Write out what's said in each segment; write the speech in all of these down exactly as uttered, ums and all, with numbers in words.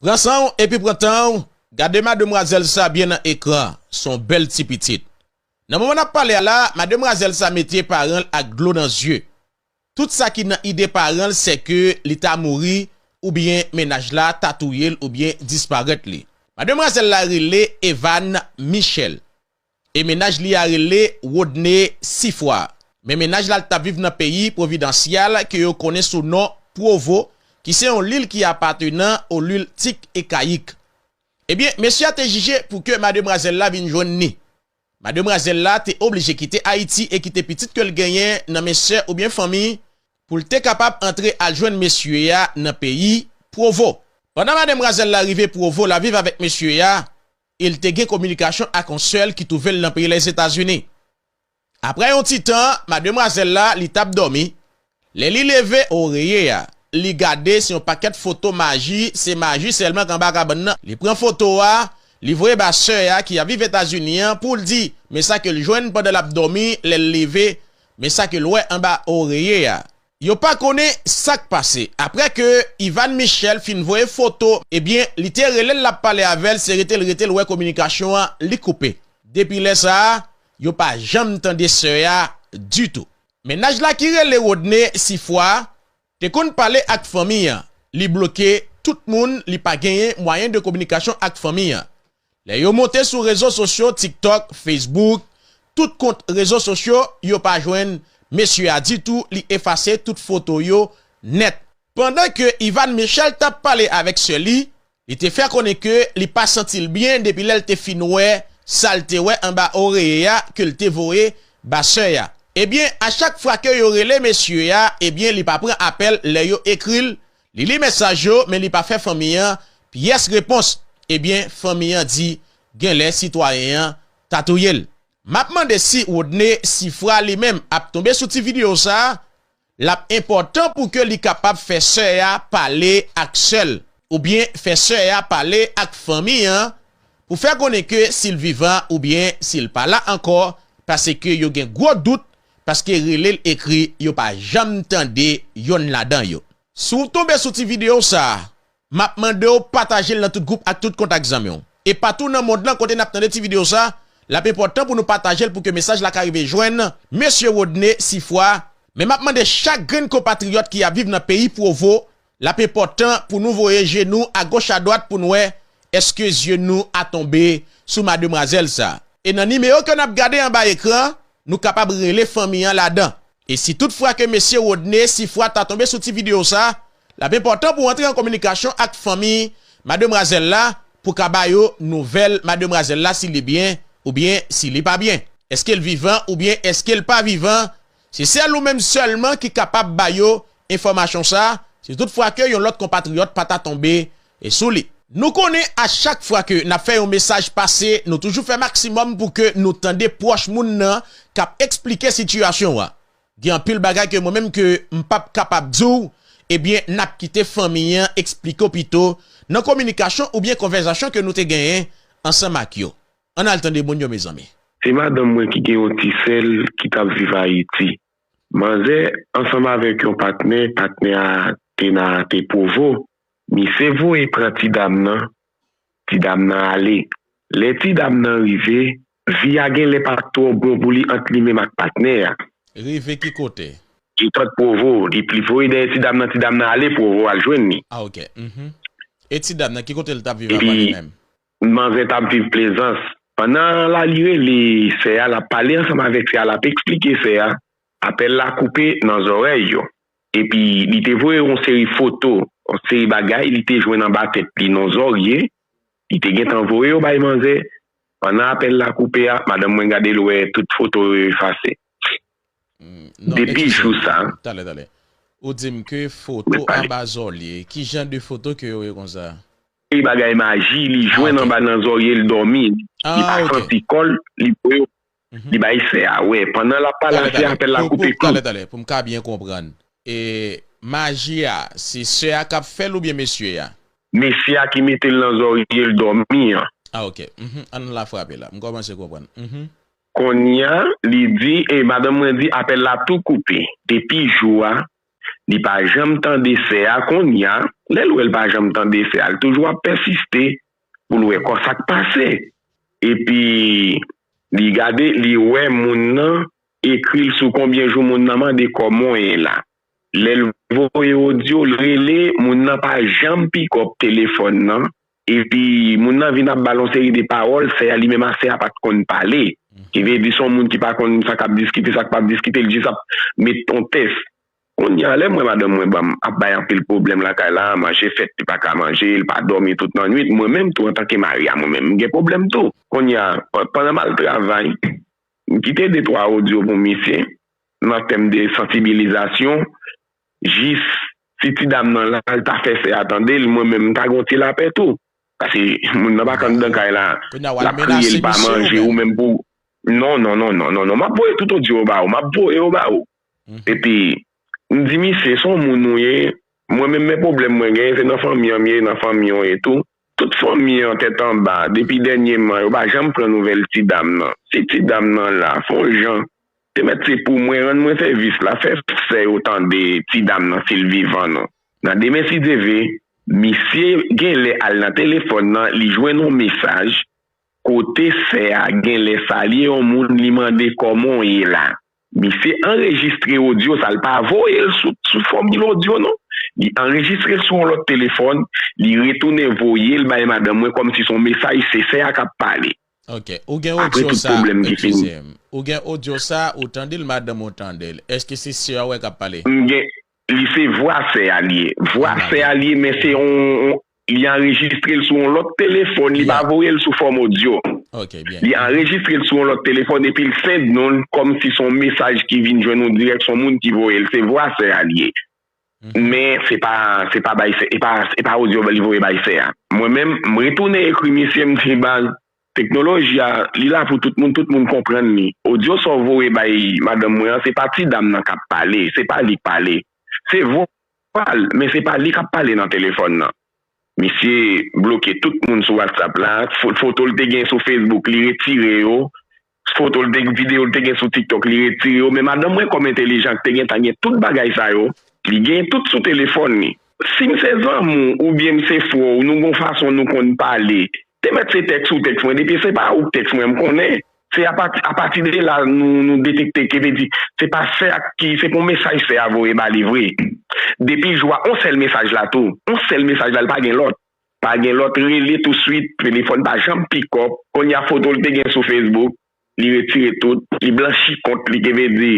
Pran san w epi pran tan w, gade mademwazèl sa byen nan ekran, s on bèl ti pitit. Nan moman n ap pale a la, mademwazèl sa mete paran l ak dlo nan zye. Tout sa ki nan ide paran l se ke li ta mouri oubyen mennaj la ta touye l oubyen disparèt li. Mademwazèl la rele Evan Michel. E mennaj li a rele Rodney Sifwa. Men mennaj la l t ap viv nan peyi Pwovidansyal ke yo konnen sou non Pwovo, ki se yon lil ki apatenan o lil Tik e Kayik. Ebyen, mesye a te jije pou ke mademwazèl la vin jwenn ni. Mademwazèl la te oblije kite Ayiti e kite pitit ke l genyen nan men sè oubyen fanmi pou l te kapab antre al jwenn mesye a nan peyi Pwovo. Pandan mademwazèl la rive Pwovo, l ap viv avèk mesye a, e l te gen kominikasyon ak yon sè l ki twouve l nan peyi Lèzetazini. Apre yon ti tan, mademwazèl la, li t ap dòmi. Lè li leve oreye a, li gade se yon pakèt foto maji, se maji sèlman k anba kabann nan. Li pran foto a, li voye ba sè a ki ap viv Etazini an pou l di, men sa ke l jwenn pandan l ap dòmi, lè l leve, men sa ke l wè anba oreye a. Yo pa konnen sa k pase. Apre ke Ivan Michel fin voye foto, ebyen, li te rele l, l ap pale avè l, se rete l rete l wè kominikasyon an, li koupe. Depi lè sa a, yo pa janm tande sè a ditou. Mennaj la ki rele Rodney Sifwa te konn pale ak fanmi an. Li bloke tout moun, li pa genyen mwayen de kominikasyon ak fanmi an. Lè yo monte sou rezo sosyo, TikTok, Facebook, tout kont rezo sosyo, yo pa jwenn mesye a ditou, li efase tout foto yo nèt. Pandan ke Ivan Michel t ap pale avèk sè li, li te fè konnen ke li pa santi l byen depi lè l te fin wè sa l te wè anba oreye a ke l te voye ba sè a. Ebyen, a chak fwa ke yo rele mesye a, ebyen, li pa pran apèl lè yo ekri l, li li mesaj yo, men li pa fè fanmi an pyès repons. Ebyen, fanmi an di, genlè sitwayen an ta touye l. M ap mande si Rodney Sifwa li menm ap tonbe sou ti videyo sa a, l ap enpòtan pou ke li kapab fè sè a pale ak sè l, oubyen fè sè a pale ak fanmi an, pou fè konnen ke si l vivan oubyen si l pa la ankò, paske yo gen gwo dout, paske rele l ekri, yo pa janm tande yonn ladan yo. Si w tonbe sou ti videyo sa a, m ap mande w pataje l nan tout gwoup ak tout kontak zanmi w. E patou nan mond lan kote n ap tande ti videyo sa, l ap enpòtan pou nou pataje l pou ke mesaj la ka rive jwenn mesye Rodney Sifwa. Men m ap mande chak grenn konpatriyòt ki ap viv nan peyi Pwovo, l ap enpòtan pou nou voye je nou agoch adwat pou n wè èske zye nou a tonbe sou mademwazèl sa. E nan nimewo ke n ap gade anba ekran, nou kapab rele fanmi an ladan. E si tout fwa ke mesye Rodney Sifwa ta tonbe sou ti videyo sa, l ap enpòtan pou w antre an kominikasyon ak fanmi mademwazèl la pou ka ba yo nouvèl mademwazèl la si li byen oubyen si li pa byen. Èske l vivan oubyen èske l pa vivan? Se sèl ou menm sèlman ki kapab ba yo enfòmasyon sa, si tout fwa ke yon lòt konpatriyòt pa ta tonbe e sou li. Nou konnen a chak fwa ke n ap fè yon mesaj pase, nou toujou fè maksimòm pou ke nou tande pwòch moun nan k ap eksplike sitiyasyon an. Gen anpil bagay ke mwen menm ke m p ap kapab di w, ebyen, n ap kite fanmi an eksplike w pito nan kominikasyon oubyen konvèsasyon ke nou te genyen ansanm ak yo. Ann al tande moun yo, mezanmi. Se madanm mwen ki gen yon ti sè l ki t ap viv Ayiti. Manzè, ansanm avèk yon patnè, patnè a te nan, te Pwovo. Misye voye pran ti dam nan, ti dam nan ale. Lè ti dam nan rive, vi a genlè pa t twò bon pou li ant li menm ak patnè a. Rive ki kote? Li t ant Pwovo, li, li voye dèyè ti dam nan, ti dam nan ale Pwovo al jwenn li. Ah, ok. Mhm. E ti dam nan, ki kote l t ap viv avan li menm? Manzè t ap viv Plezans. Pandan la li rele sè a, l ap pale ansanm avèk sè a, l ap eksplike sè a, apèl la koupe nan zòrèy yo. Epi li te voye yon seri foto, yon seri bagay li te jwenn anba tèt li nan zòrye. Li te gentan voye yo bay manzè. Pandan apèl la koupe a, madanm mwen gade l wè tout foto yo efase. Hmm, non, depi jou sa. Talè, talè. Ou di m ke foto anba zòrye. Ki jan de foto ke yo ye konsa? E bagay maji, li jwenn anba nan zòrye, li dòmi. Li pa santi kò l, li voye, li bay sè a. Wè, pandan l ap pale a sè a, apèl la koupe kou. Talè, talè, pou m ka byen konprann. E maji a, se sè a k ap fè l oubyen mesye a? Mesye a ki mete l nan zòrye l dòmi an. Ah, ok. Mhm. Ann la frape la. M kòmanse konprann. Mhm. Kounye a, li di, e madanm mwen di, apèl la tou koupe. Depi jou a, Li pa janm tande sè a, kounye a, lè l wè l pa janm tande sè a, l toujou ap pèsiste pou l wè kò sa k pase. Epi, li gade, li wè moun nan ekri l sou konbyen jou moun nan mande kò mwen ye la. Lè l voye odyo, l rele, moun nan pa janm pikòp telefòn nan. Epi, moun nan vin ap ba l yon seri de pawòl, sè a li menm a sè a pa t konn pale. Ki vle di, se yon moun ki pa konn sa k ap diskite, sa k p ap diskite, l jis ap met yon tès. Kounye a, lè m wè madanm mwen ban m, ap bay anpil pwoblèm lakay la, manje fèt, li pa ka manje, li pa dòmi tout nan nwit, mwen menm tou, antanke mari a mwen menm, m gen pwoblèm tou. Kounye a, pandan m al travay, m kite de twa odyo pou misye, nan tèm de sansibilizasyon, jis si ti dam nan la, l ta fè sè a tande l, mwen menm, m ta gen yon ti lapè tou. Paske moun nan pa k anndan kay la, l ap kriye, li pa manje, ou menm pou. Non, non, non, non, non, non. M ap voye tout odyo yo ba ou, m ap voye yo ba ou. Epi, m di misye, se yon moun ou ye, mwen menm men pwoblèm mwen genyen, se nan fanmi an m ye, nan fanmi an w ye tou. Tout fanmi an tèt anba, depi dènyèman, yo pa janm pran nouvèl ti dam nan. Si ti dam nan la, fè yon jan, te mèt se pou mwen, rann mwen sèvis la, fè sè yo tande ti dam nan si l vivan non. Nan demen si Dye vle, misye genlè al nan telefòn nan, li jwenn yon mesaj, kote sè a genlè salye yon moun, li mande kòman w ye la. Misye anrejistre odyo sa, l pa voye l sou, sou fòm odyo non. Li anrejistre l sou yon lòt telefòn, li retounen voye l bay madanm mwen kòmsi se yon mesaj, se sè a k ap pale. Ok, ou gen odyo sa, eskize m. Ou gen odyo sa, ou tande l, madanm ou tande l. Èske se sè a w wè k ap pale? M gen, li se vwa sè a li ye. Vwa sè a li ye, men se yon, yon, li anrejistre l sou yon lòt telefòn, li pa voye l sou fòm odyo. Ok, byen. Li anrejistre l sou yon lòt telefòn epi l send nou l kòmsi se yon mesaj ki vin jwenn nou dirèk, se yon moun ki voye l, se vwa sè a li ye. Men se pa, se pa bay sè, e pa, e pa odyo li voye bay sè a. Mwen menm, m retounen ekri misye, m di baz, teknoloji a, li la pou tout moun, tout moun konprann li. Odyo sa w voye bay madanm mwen an, se pa ti dam nan k ap pale, se pa li k pale. Se vwa l, men se pa li k ap pale nan telefòn nan. Misye bloke tout moun sou WhatsApp la, fo-, foto l te gen sou Facebook, li retire yo. Foto l te, videyo l te gen sou TikTok, li retire yo. Men madanm mwen kòm entelijan k te gentan gen tout bagay sa yo, li gen tout sou telefòn li. Si m se zanmi w oubyen m se frè w, nou gon fason nou konn pale, te mèt se tèks ou tèks mwen, depi se pa ou k tèks mwen, m konnen. Se apati, apati de la nou, nou detekte, ki vle di, se pa sè a ki, se pa yon mesaj sè a voye ba li vre. Depi jou a, yon sèl mesaj la tou. Yon sèl mesaj la, li pa gen lòt. Pa gen lòt rele touswit, telefòn pa janm pikòp. Kounye a foto l te gen sou Facebook, li retire tout, li blanchi kont li, ki vle di,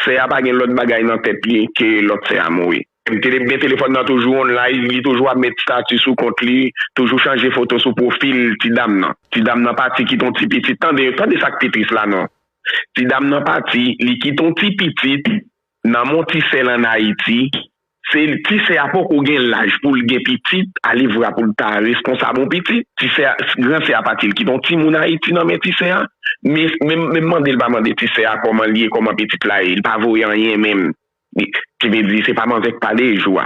sè a pa gen lòt bagay nan tèt li ke lòt sè a mouri. M te gen telefòn nan toujou online, li toujou ap met stati sou kont li, toujou chanje foto sou pwofil ti dam nan. Ti dam nan pati kite yon ti pitit. Tande, tande sa k pi tris la non. Ti dam nan pati, li kite yon ti pitit nan men yon ti sè l ann Ayiti. Se ti sè a poko gen laj pou l gen pitit, alevwa pou l ta responsab yon pitit. Ti sè a, gran sè a pati, l kite yon timoun Ayiti nan men ti sè a. Men, men, men mande l pa mande ti sè a kòman l ye, kòman pitit la ye. Li pa voye anyen menm. Li, ki vle di, se pa manzè k pale jou a.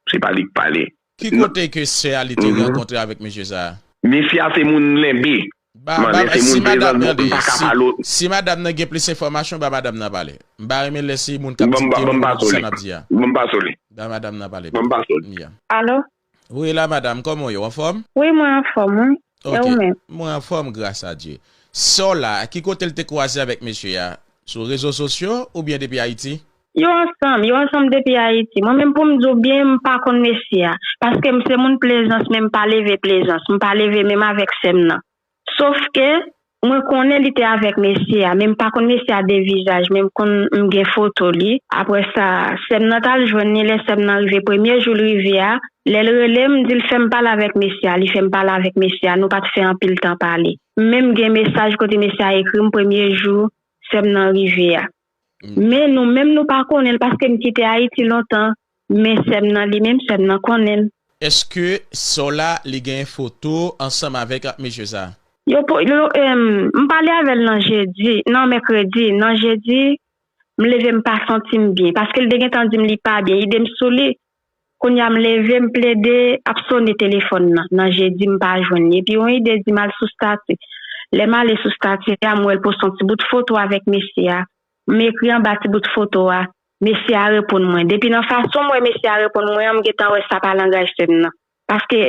Se pa li k pale. Ki kote ke sè a li te rankontre avèk mesye sa a? Mesye a se moun Lenbe. Ba, ba, si madanm, tande, si, si madanm nan gen plis enfòmasyon, ba madanm nan pale. M pa renmen lè se moun k ap dikte nou sa n ap di a. Ban m pase w li. Ba madanm nan pale. Ban m pase w li. Alo? Wi, la madanm, kòman w ye? W anfòm? Wi, mwen anfòm, wi. E ou menm? Mwen anfòm, gras a Dye. Sè w la, ki kote l te kwaze avèk mesye a? Sou rezo sosyo oubyen depi Ayiti? Yo ansanm, yo ansanm depi Ayiti. Mwen menm pou m di w byen, m pa konn mesye a. Paske m se moun Plezans, men m pa leve Plezans. M pa leve menm avèk sè m nan. Sofke, mwen konnen li te avèk mesye a, men m pa konn mesye a de vizaj, men m konn, m gen foto li. Apre sa, sè m nan t al jwenn li, lè sè m nan rive, premye jou l rive a, lè l rele m, m di l fè m pale avèk mesye a, li fè m pale avèk mesye a, nou pa t fè anpil tan pale. M menm gen mesaj kote mesye a ekri m premye jou sè m nan rive a. Men nou menm nou pa konnen l paske m kite Ayiti lontan, men sè m nan li menm, sè m nan konnen l. Èske sè w la li gen foto ansanm avèk mesye sa a? Yo po-, yo, em, m pale avè l nan jedi, nan mèkredi, nan jedi, m leve m pa santi m byen, paske l te gentan di m li pa byen, ide m sou li. Kounye a m leve, m plede ap sone telefòn nan, nan jedi m pa jwenn li. Epi yon ide di m al sou stati. Lè m ale sou stati a, m wè l poste yon ti bout foto avèk mesye a. M ekri anba ti bout foto a, Mesye a reponn mwen. Depi nan fason m wè mesye a reponn mwen an, m gentan wè sa pa langaj sè m nan. Paske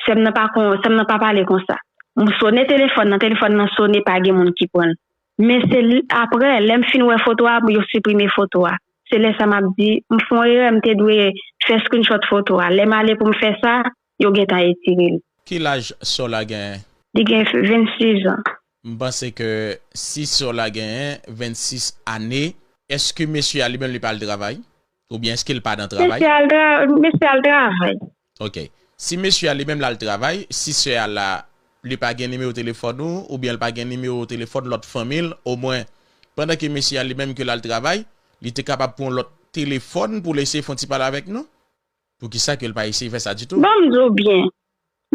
sè m nan pa kon, sè m nan pa pale konsa. M sone telefòn nan, telefòn nan sone, pa gen moun ki pran l. Men se l-, apre, lè m fin wè foto a, yo siprime foto a. Se lè sa m ap di, m fè yon erè, m te dwe fè screenshot foto a. Lè m ale pou m fè sa, yo gentan retire l. Ki laj sè w la genyen? Li gen vennsis an. M panse ke si sè w la genyen vennsis ane, èske mesye a li menm li pa al travay? Oubyen èske l pa nan travay? Mesye al tra-, mesye al travay. Ok. Si mesye a li menm l al travay, si sè a la, li pa gen nimewo telefòn ou, oubyen li pa gen nimewo telefòn lòt fanmi l, omwen, pandan ke mesye a li menm ke l al travay, li te kapab pran yon lòt telefòn pou l eseye fè yon ti pale avèk nou? Poukisa ke l pa eseye fè sa ditou? Ban m di w byen,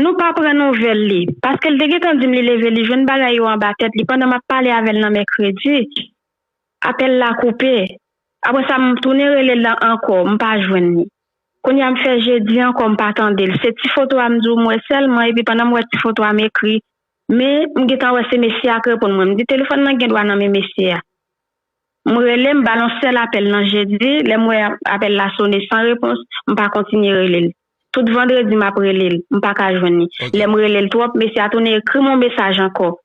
nou pa pran nouvèl li, paske l te gentan di m li leve, li jwenn bagay yo anba tèt li pandan m ap pale avè l nan mèkredi. Apèl la koupe. Apre sa, m tounen rele l la ankò, m pa jwenn li. Kounye a, m fè jedi ankò, m pa tande l. Se ti foto a m di w m wè sèlman, epi pandan m wè ti foto a, m ekri. Men, m gentan wè se mesye a k reponn mwen. M di, "Telefòn nan gen dwa nan men mesye a." M rele, m ba l yon sèl apèl nan jedi. Lè m wè apèl la sone san repons, m pa kontinye rele l. Tout vandredi, m ap rele l, m pa ka jwenn li. Ok. Lè m rele l twòp, mesye a tounen ekri m yon mesaj ankò.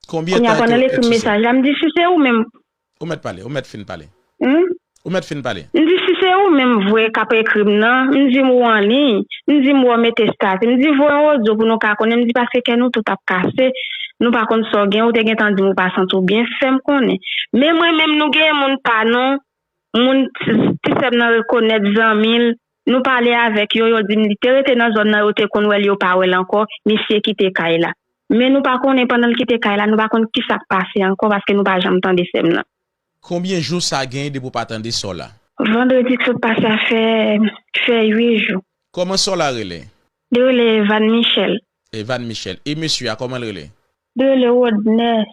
Konbyen tan ke l ekri w? Kounye a, pandan l ekri m mesaj la, m di, "Si se ou menm." Ou mèt pale, ou mèt fin pale. Hmm? Ou mèt fin pale. M di, "Si se ou menm vre k ap ekri m nan," m di, "m ou anliy," m di, "m wè w mete estati," m di, "Voye yon odyo pou nou ka konnen," m di, "paske kè nou tout ap kase, nou pa konn sa w gen, ou te gentan di m ou pa santi w byen, fè m konnen." Men mwen menm, nou gen moun pa nou, moun ti, ti sè m nan rekonèt, zanmi l, nou pale avèk yo, yo di m li te rete nan zòn nan, yo te konn wè l, yo pa wè l ankò, misye kite kay la. Men nou pa konnen pandan l kite kay la, nou pa konn kisa k pase ankò, paske nou pa janm tande sè m nan. Konbyen jou sa gen depi w pa tande sè w la? Vandredi k sot pase a fè, fè uit jou. Kòman sè w la rele? Li rele Evan Michel. Evan Michel. E mesye a, kòman l rele? Li rele Rodnè.